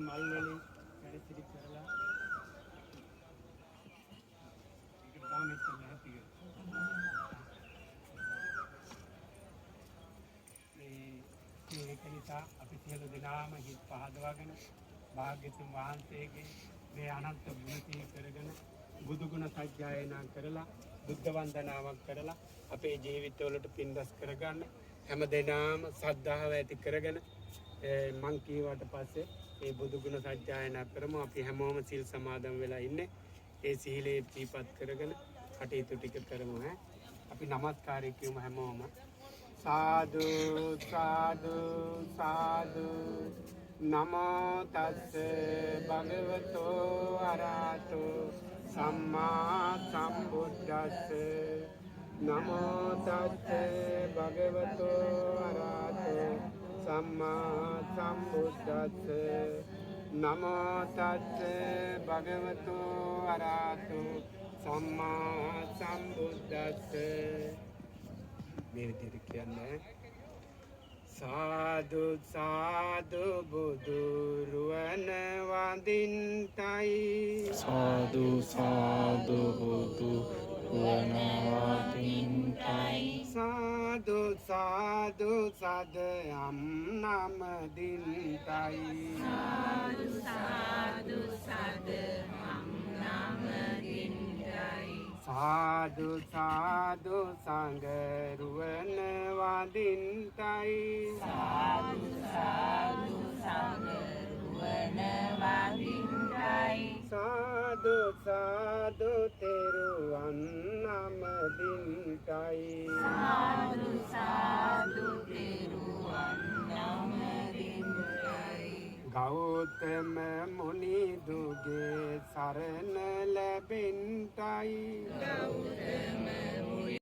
මල් වලින් වැඩසිරි කරලා ඒකට තාම එච්චර ලැහැත්ති කරලා. මේ ඒක නිසා අපි සියලු දෙනාම හිත් පහදවාගෙන භාග්‍යතුන් වහන්සේගේ මේ අනන්ත ගුණ සිහි කරගෙන බුදු ගුණ සජ්ජායනා කරලා බුද්ධ වන්දනාවක් කරලා අපේ ජීවිතවලට පින් රැස් කරගන්න හැම දෙනාම ශ්‍රද්ධාව ඇති කරගෙන මං කීවට පස්සේ මේ බුදු ගුණ සජ්ජායනා කරමු. අපි හැමෝම සිල් සමාදන් වෙලා ඉන්නේ. ඒ සීලේ සිහිපත් කරගෙන කටයුතු ටික කරමු ඈ. අපි নমස්කාරය කියමු හැමෝම. සාදු සාදු සාදු. නමෝ තස්ස භගවතෝ අරහතෝ සම්මා සම්බුද්දස්ස. නමෝ තස්ස භගවතෝ අරහතෝ සම්මා සම්බුද්දස්ස. නමෝ තස්ස භගවතෝ අරහතෝ සම්මා සම්බුද්දස්ස. මේ විදිහට කියන්නේ සාදු සාදු බුදුරුවන වඳින්තයි. සාදු සාදු බුදු රුවන වදින්තයි. සාදු සාදු සදයම් නම දින්තයි. සාදු සාදු සදහම් නම දින්තයි. සාදු සාදු සංඝරුවන වඳින්තයි. සාදු සාදු සංඝරුවන වඳින්තයි. සාදු සාදු තෙරුවන් නම දින්තයි. සාදු සාදු තෙරුවන් නම දින්තයි. ගෞතම මුනිදුගේ සරණ ලැබෙන්ටයි. ගෞතම